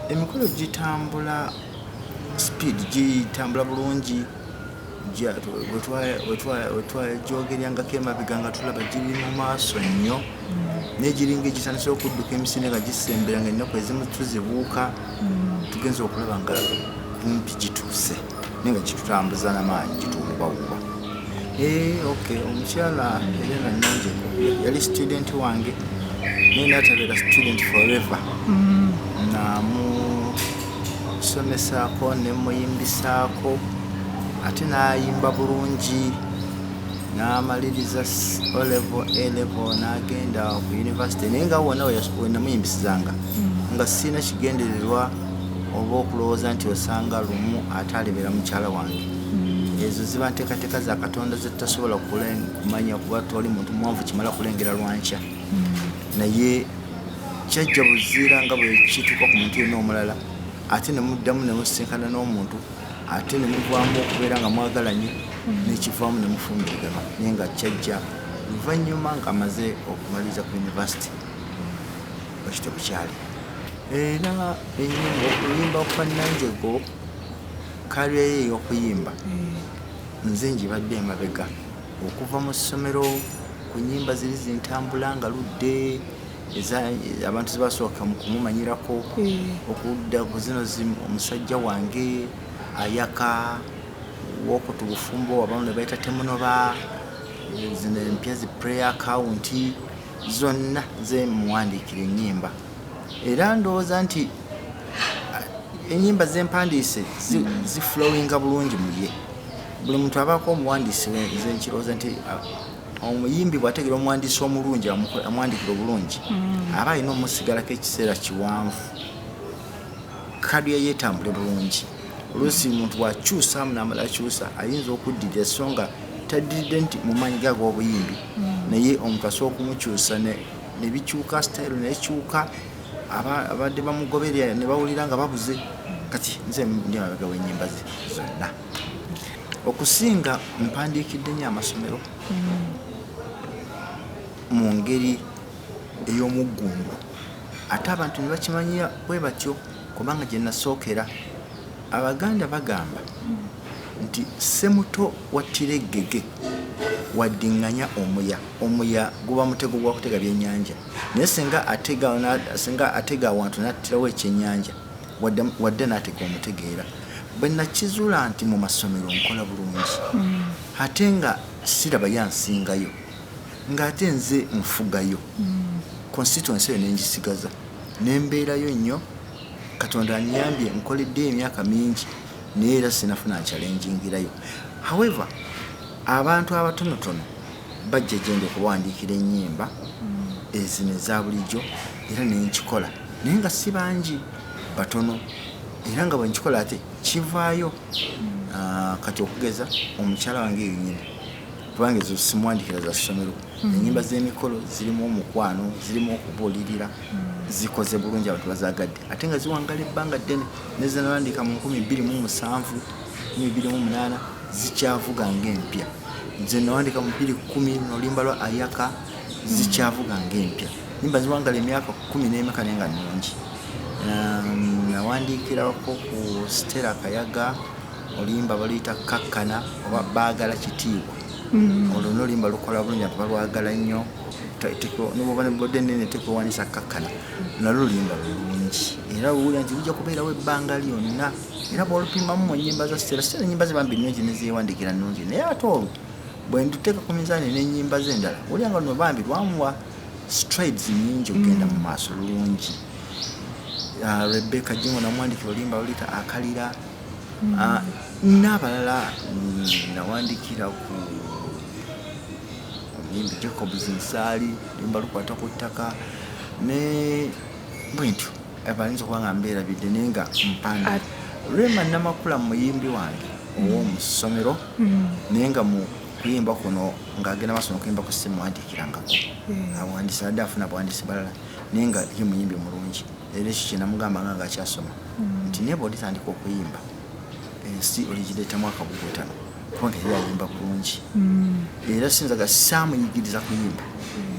Emikolo gitambula speed, gitambula bulungi. Wetwagyogeryangako emabega nga tulaba giri mu maaso nnyo, naye giringa egitandise okudduka emisinde nga gisembera, nga ennaku ezimu tuzibuuka. Tugenza okulaba nga kumpi gituuse, naye nga gitutambuza namaanyi, gituwubawuba. Ok, omukyala Helena Nanjego yali student wange, naye natabeera student forever. Namusomesaako, nemuyimbisaako, ate n'ayimba bulungi, n'amaliriza O level, A level, n'agenda ku university. Naye nga wonna wenamuyimbisizanga nga sirina kigendererwa oba okulowooza nti osanga lumu ate alibeera mukyala wange. Ezo ziba nteekateeka za Katonda zetutasobola kumanya, kuba toli muntu muwanvu kimala kulengera lwankya. Naye kyajja buziira nga bwe kituuka ku muntu yenna omulala, ate nemuddamu nemusinkana n'omuntu, ate nemuvaamu okubeera nga mwagalanye, nekivaamu nemufumbiriganwa. Naye nga kyajja luvannyuma nga amaze okumaliriza ku university, ekityo bukyali. Era enyimba, okuyimba kwa Nanjego, career ye ey'okuyimba, nze njibadde emabega okuva mu ssomero ku nyimba ziri zintambula nga ludde abantu zebasooka mu kumumanyirako, okudda ku zino omusajja wange ayaka wokutu bufumbo, abamu ne bayita temunoba, zino empya zi prayer account, zonna nze muwandiikira ennyimba. Era ndowooza nti ennyimba zempandiise ziflowinga bulungi mu ye. Buli muntu abaako omuwandiisi we. Nze nkirowooza nti omuyimbi bw'ategera omuwandiisi omulungi, amuwandiikira obulungi, aba alina omusigalako ekiseera kiwanvu, career yeetambule bulungi. Oluusi omuntu bw'akyusaamu n'amala akyusa, ayinza okuddirira, so nga taddiridde nti mu maanyi ge ag'obuyimbi, naye omuntu asobola okumukyusa ne bikyuka, style nekyuka, abadde bamugoberera ne bawulira nga babuze. Kati nze ndi mabega w'ennyimba ze zonna. Okusinga mpandiikidde nnyo amasomero mu ngeri ey'omuggundu, ate abantu ne bakimanyira bwe batyo, kubanga gye nasookera. Abaganda bagamba nti semuto wattira eggege waddiŋŋanya omuya. Omuya guba mutego gwa kutega byennyanja, naye singa atega awantu n'attirawo ekyennyanja, wadde n'atega omutegeera. Bwe nakizuula nti mu masomero nkola bulungi, ate nga siraba yansingayo, ng'ate nze nfugayo constituency eyo, nengisigaza nembeerayo nnyo. Katonda anyambye, nkoleddeyo emyaka mingi, naye era sinafuna nkyalengingirayo. However, abantu abatonotono bajja gyendi okubawandiikira ennyimba ezino eza bulijjo, era nenkikola, naye nga si bangi, batono, era nga bwenkikola ate kivaayo. Kati okugeza omukyala wange yenyini, kubanga ezo simuwandikira za ssomero, enyimba z'emikolo zirimu omukwano, zirimu okubuulirira, zikoze bulungi, abantu bazagadde, ate nga ziwangala ebbanga ddene. Nezenawandiika mu 2007, 2008, zikyavuga ng'empya. Nze nawandika mu 2010 noluyimba lwa ayaka, zikyavuga ng'empya. Nyimba ziwangala emyaka 10 n'emeka, naye nga nnungi. Nawandiikirako ku Stella Kayaga oluyimba baluyita Kakkana oba Baagala Kitiibwa. Olwo n'oluyimba lukola bulungi, abantu balwagala nnyo. Nobwoba nebodde nene tekwewanisa Kakkana, nalwo luyimba lulungi, era owulira nti lujja kubeerawo ebbanga lyonna. Era bwolupimamu mu nyimba za Stella, Stella enyimba ze bambi nnungi, nezewandiikira nnungi, naye ate olwo bwe nduteeka ku minzaani n'ennyimba ze endala, owulira nga luno bambi lwamuwa strides nyingi okugenda mu maaso, lulungi. Rebecca Jingo namwandikira oluyimba lulita Akalira. N'abalala, nawandikira ku omuyimbi Jacobs Nsaali luyimba lukwata ku ttaka, ne bwentyo bayinza okuba nga mbeerabidde, naye nga mpanda. Rema Namakula muyimbi wange ow'omu ssomero, naye nga mu kuyimba kuno ng'agenda maaso n'okuyimba ku simuwandiikirangako, awandiisi adde afuna abawandiisi balala, naye nga ye muyimbi mulungi. Era ekyo kyenamugamba nga akyasoma nti naye bw'olitandika okuyimba, ensi oligireetamu akabugotano, kubanga yali ayimba bulungi. Era sinzaga saamuyigiriza kuyimba,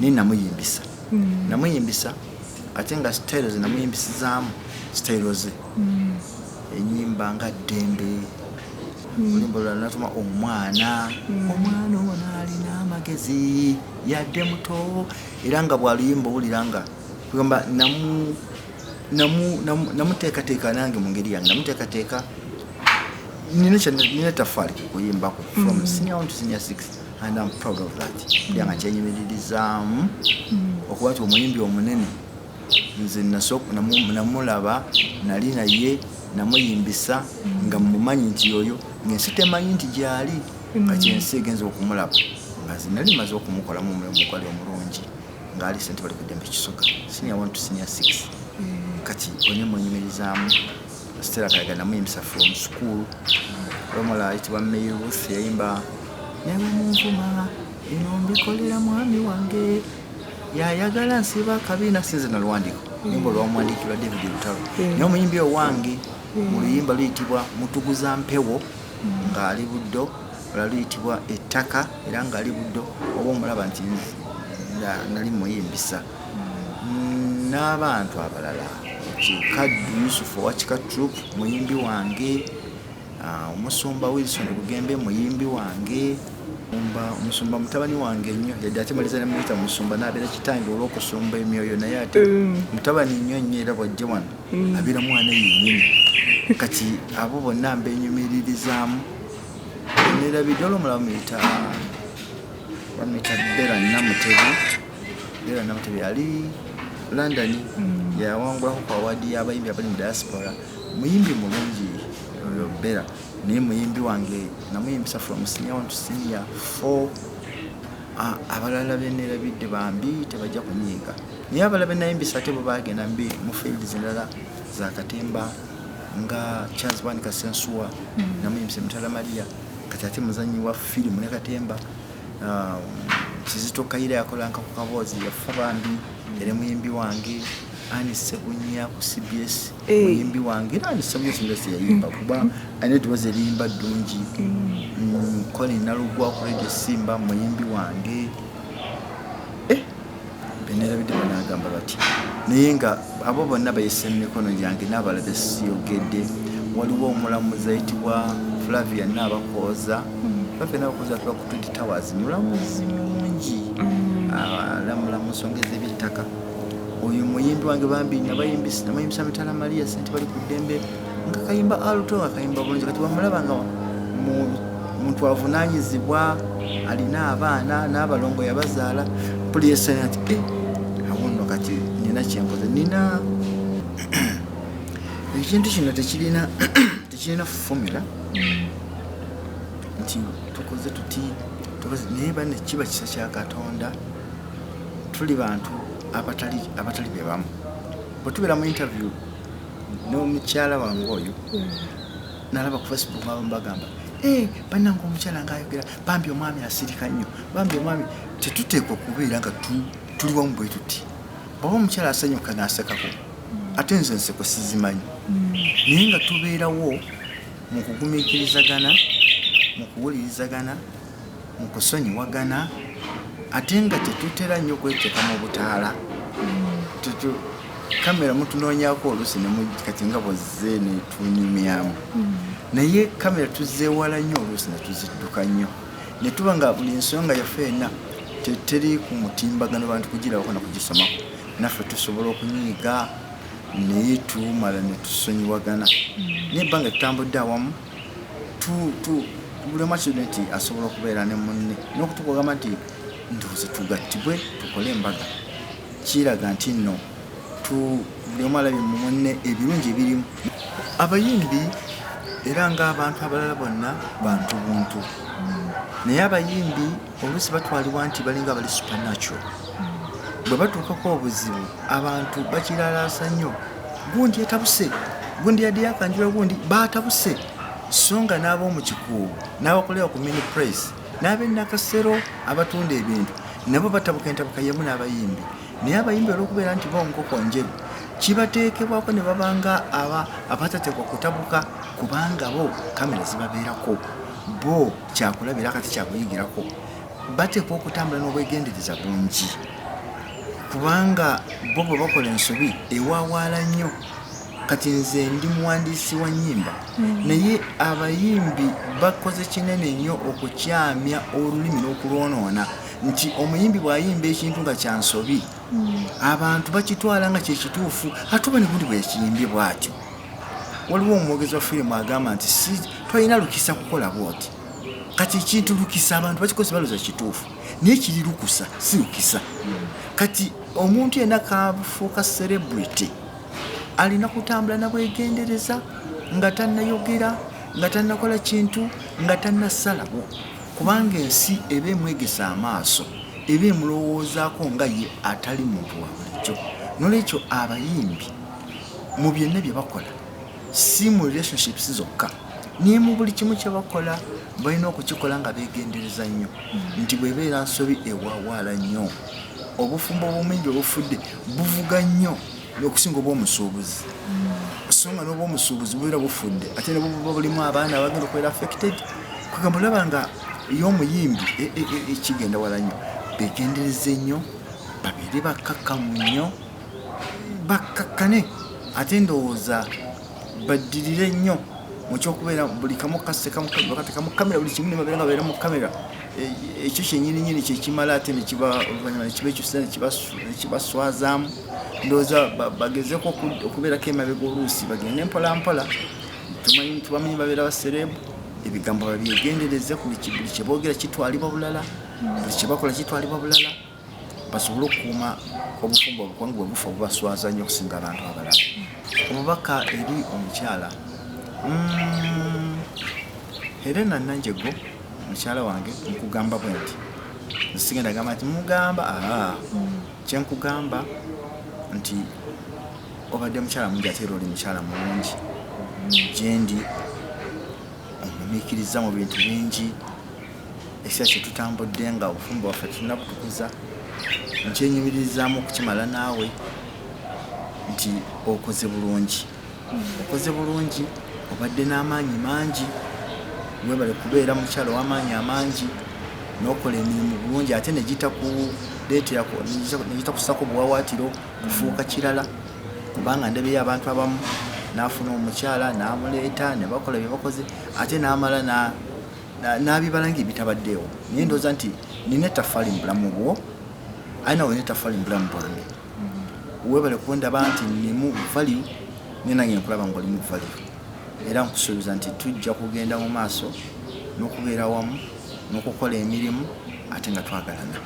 naye namuyimbisa, namuyimbisa, ate nga style ze namuyimbisizaamu sitayiro ze. Enyimba nga Ddembe, oluyimba olulala natuma Omwana. Omwana ono alina amagezi yadde muto, era nga bwaluyimba owulira nga kugamba namuteekateeka nange mu ngeri yange namuteekateeka. Nina ettafaali ku kuyimbako from senior one to senior six, and I'm proud of that. Mpulira nga kyenyumiririzaamu okuba nti omuyimbi omunene nze namulaba, nali naye, namuyimbisa nga mumanyi nti oyo, ng'ensi temanyi nti gyali. Kati ensi egenza okumulaba nga nze nali maze okumukolamu omulimu gwali omulungi ng'ali Sente Bali ku Ddembe Kisoga, senior one to senior six. Kati one mwenyumirizaamu. Stella Kayaga namuyimbisa from school. Omulala ayitibwa May Ruth, yayimba "Newe munvuma, bino mbikolera mwami wange yayagala nsiba kabiina." Sinze naluwandiika, luyimba olwamuwandiikirwa David Lutalo, naye omuyimbi owange mu luyimba luyitibwa "Mutuguza Mpewo" ng'ali Buddo, olala luyitibwa "Ettaka" era ng'ali Buddo. Oba omulaba nti nali muyimbisa. N'abantu abalala, Kaddu Yusufu owa Kika Troupe muyimbi wange. Omusumba Wilson Bugembe muyimbi wange. Omusumba mutabani wange nnyo, yadde ate maliza nemuyita musumba n'abeera kitange olw'okusumba emyoyo, naye ate mutabani nnyo nnyo, era bwajja wano abeera mwana yennyini. Kati abo bonna mbenyumiririzaamu. Nerabidde olwomulala, bamuyita Bera Namutebi. Bera Namutebi ali London, yawangulako ku award y'abayimbi abali mu diaspora. Muyimbi mulungi oyo Bera, naye muyimbi wange, namuyimbisa from senior one to senior four. Abalala benerabidde bambi tebajja kunyiiga, naye abalala benayimbisa ate bwe bagenda mbi mu fields endala za katemba, nga Charles Bwanika Sensuwa, namuyimbisa Emitala Maria, kati ate muzanyi wa firimu ne katemba. Kizito Kayira yakolanka ku kaboozi, yafa bambi, era muyimbi wange. Ani Sebunya ku CBS muyimbi wange, era ani Sebunya singa yayimba kuba alina eddoboozi eriyimba ddungi. Colin Nalugwa ku Radio Simba muyimbi wange. Benerabidde banagamba bati, naye nga abo bonna bayise mu mikono gyange n'abalala besiyogedde. Waliwo omulamuzi ayitibwa Flavia Nabakooza. Flavia Nabakooza atula ku Twin Towers, mulamuzi mulungi, alamula mu nsonga ez'ebyettaka. Oyo muyimbi wange bambi, namuyimbisa Mitala Maria, Sente Bali ku Ddembe, nga kayimba alto, nga kayimba bulungi. Kati bamulaba nga muntu avunaanyizibwa, alina abaana n'abalongo yabazaala. Mpulira nti awo nno kati nina kyenkoze, nina ekintu kino. Tekirina formula nti tukoze tuti tukoze, naye bane kiba kisa kya Katonda. Tuli bantu abatali be bamu. Bwe tubeera mu interview n'omukyala wange oyo, nalaba ku Facebook abamu bagamba, "Eh, bannange, omukyala ngaayogera, bambi omwami asirika nnyo, bambi omwami." Tetuteekwa kubeera nga tuli wamu bwe tuti. Bwaba omukyala asanyuka n'asekako, ate nze enseko sizimanyi, naye nga tubeerawo mu kugumiikirizagana, mu kuwulirizagana, mu kusonyiwagana, ate nga tetutera nnyo kweteeka mu butaala. Kamera mutunoonyako oluusi, kati nga bwozze netunyumyamu, naye kamera tuzeewala nnyo oluusi netuzidduka nnyo, ne tuba nga buli nsonga yaffe yenna teri ku mutimbagano bantu kugirabako nakugisomako. Naffe tusobola okunyiiga, naye tumala ne tusonyiwagana. Naye ebbanga tutambudde awamu, buli omu akirudde nti asobola okubeera ne munne, n'okutukugamba nti ndowooza tugattibwe tukole embaga, kiraga nti nno buli omu alabye mu munne ebirungi ebirimu. Abayimbi era ng'abantu abalala bonna, bantu buntu, naye abayimbi oluusi batwalibwa nti balinga bali supernatural. Bwe batuukako obuzibu, abantu bakiralaasa nnyo, gundi etabuse, gundi yadde yakanjula, gundi batabuse, so nga n'ab'omu Kikuubo, n'abakolera ku Mini Price, n'ab'enakasero abatunda ebintu, nabo batabuka entabuka yemu n'abayimbi. Naye abayimbi olw'okubeera nti bo nkoko njeru, kibateekebwako ne babanga abatateekwa kutabuka, kubanga bo kamera zibabeerako, bo kyakulabira kati kyakuyigirako. Bateekwa okutambula n'obwegendereza bungi, kubanga bo bwe bakola ensobi ewawaala nnyo. Kati nze ndi muwandiisi wa nnyimba, naye abayimbi bakoze kinene nnyo okukyamya olulimi n'okulwonoona, nti omuyimbi bw'ayimba ekintu nga kya nsobi, abantu bakitwala nga kyekituufu, ate oba negundi bwe yakiyimbye bw'atyo. Waliwo omwogezi wa firimu agamba nti si tolina lukisa kukola bwoti. Kati ekintu lukisa abantu bakikozesa balowooza kituufu, naye kiri lukusa, si lukisa. Kati omuntu yenna kafuuka celebrity alina kutambula na bwegendereza nga tannayogera, nga tannakola kintu, nga tannasalawo, kubanga ensi eba emwegesa amaaso, eba emulowoozaako nga ye atali muntu wa bulijjo. Nolwekyo abayimbi mu byonna bye bakola, si mu relationships zokka, naye mu buli kimu kye bakola, balina okukikola nga beegendereza nnyo, nti bw'ebeera nsobi ewawaala nnyo. Obufumbo obumuyimbi obufudde buvuga nnyo okusinga obw'omusuubuzi, so nga n'obwomusuubuzi bubeera bufudde, ate ne buba bulimu abaana abagenda okubeera affected. Kugamba olaba nga y'omuyimbi ekigenda wala nnyo. Begendereze nnyo, babeere bakkakkamu nnyo, bakkakkane, ate ndowooza baddirire nnyo mu kyokubeera buli kamu kasse kamu kamera, buli kimu ne babeera nga babeera mu kamera. Ekyo kyennyini nyini kyekimala, ate nekiba oluvannyuma nekiba ekyusa nekibaswazaamu. Ndowooza bagezeko okubeerako emabega, oluusi bagende mpola mpola. Tumanyi, tubamanyi, babeera ba celeb, ebigambo babyegendereze. Buli kyeboogera kitwalibwa bulala, buli kyebakola kitwalibwa bulala, basobole okukuuma obufumbo bwabwe, kubanga bwe bufa bubaswaza nnyo okusinga abantu abalala. Obubaka eri omukyala, Helena Nanjego, mukyala wange, nkugamba bwe nti, nsigenda gamba nti mugamba, aa, kyenkugamba nti obadde mukyala mungi, ate era oli mukyala mulungi gyendi. Omumiikiriza mu bintu bingi. Ekiseera kyetutambudde nga obufumbo bwaffe tulina butukuza, nkyenyumirizaamu okukimala naawe nti okoze bulungi, okoze bulungi, obadde n'amaanyi mangi. Webale kubeera mukyalo w'amaanyi amangi n'okola emirimu bulungi, ate negitakuleetera, negitakusako buwawaatiro kufuuka kirala, kubanga ndabeyo abantu abamu n'afuna omukyala n'amuleeta ne bakola bye bakoze, ate n'amala n'abibala nga ebitabaddeewo. Naye ndowooza nti nina ettafaali mu bulamu bwo, aye nawe olina ettafaali mu bulamu bwange. Webale kundaba nti nimu value, naye nange nkulaba nga olimu value, era nkusuubiza nti tujja kugenda mu maaso n'okubeera wamu n'okukola emirimu ate nga twagalana.